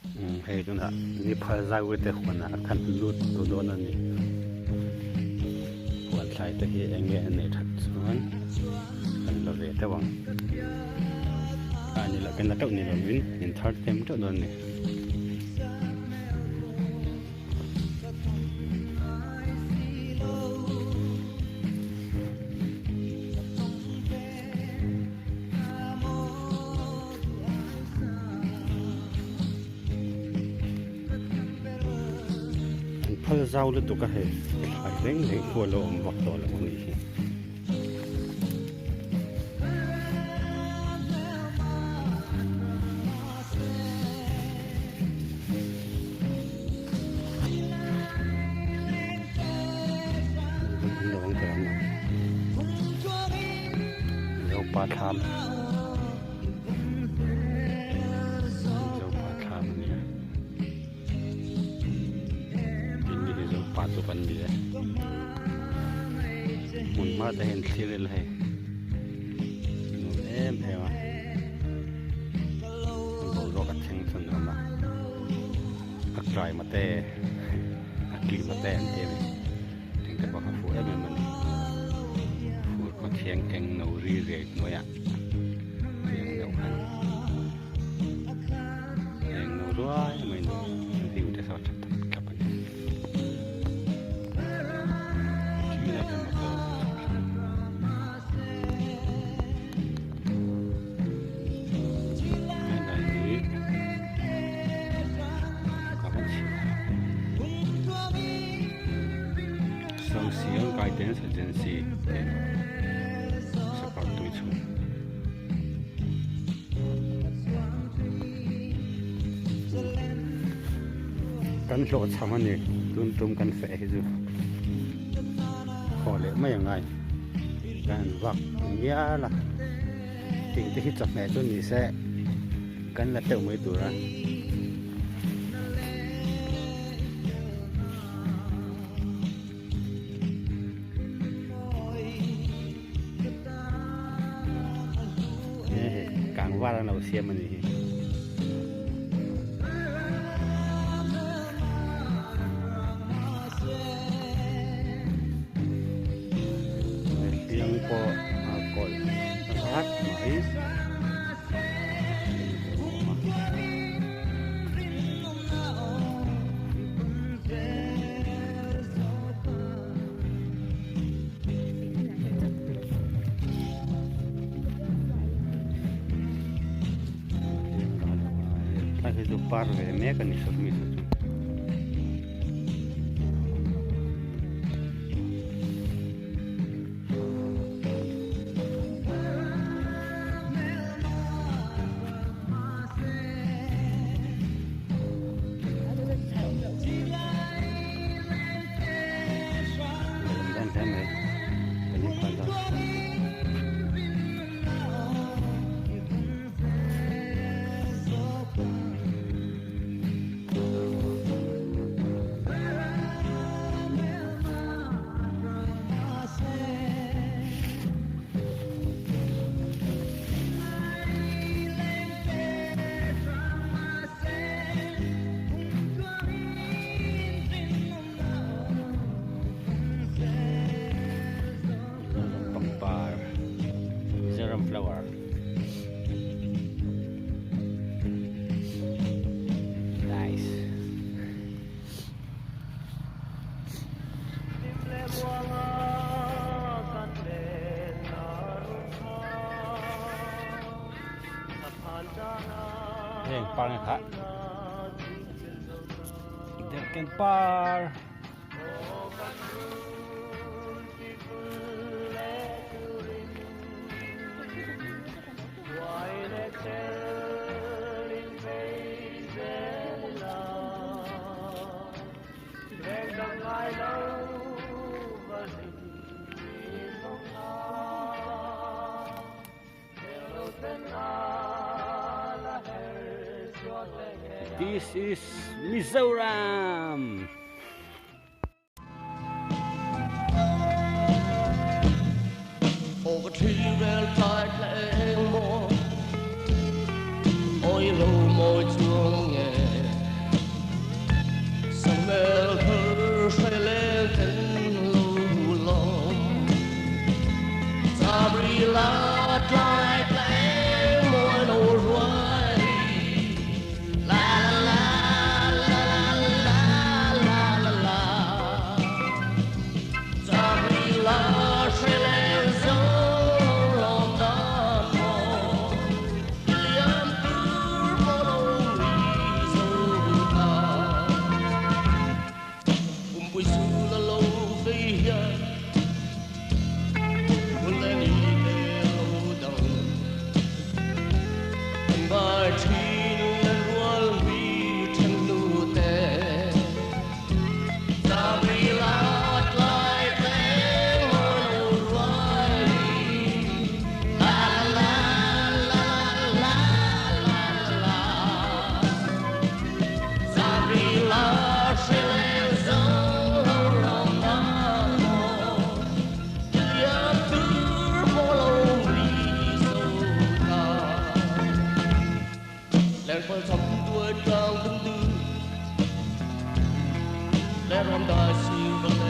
Hei tunah ni phal zau te huanah kan lut tawh dawn a ni. Huan thlai te hi eng nge a neih that chuan kan la ve deuh ang. A ni loh kan la teuh ni lovin in thar tlem teuh dawn a ni. An phal zau lutuk a hei thlai reng reng pawh a lo awm vak tawh lo a nih hi. Zopa thlam Zopa thlam a ni a tin ni hi Zopa chu kan ni e hmun hma te hian thlir ila hei nuam em em a boruak a thleng chuan a awm a a tlai mate a kih mate an ti a ni eng te pawh kha fuh em em a ni fur khaw thiang eng no ri riai hnuaiah tiang deuh khan eng no ruai mai a ni view te saw tha tak thlap a ni. Sangsiang Guidance Agency tih sapar tui chhung. Kan hlawh chham a ni tun tum kan feh hi chu haw leh mai a ngai kan vak ngial a thing te hi chawhmeh chu ni se kan la teuh mai tur a. Kang var an lo siam a nih hi. Hliang pawh a kawlh rat mai. Tlai hi chu par ve mek a ni sawrmi chu chu. Pangpar Mizoram flower nice. Heng par nge kha Derhken par. This is Mizoram. Aw ka thli vel tlai tleng maw Oi lo mawi chuang nge. Tuai tlang dum du. Le ram dai siu.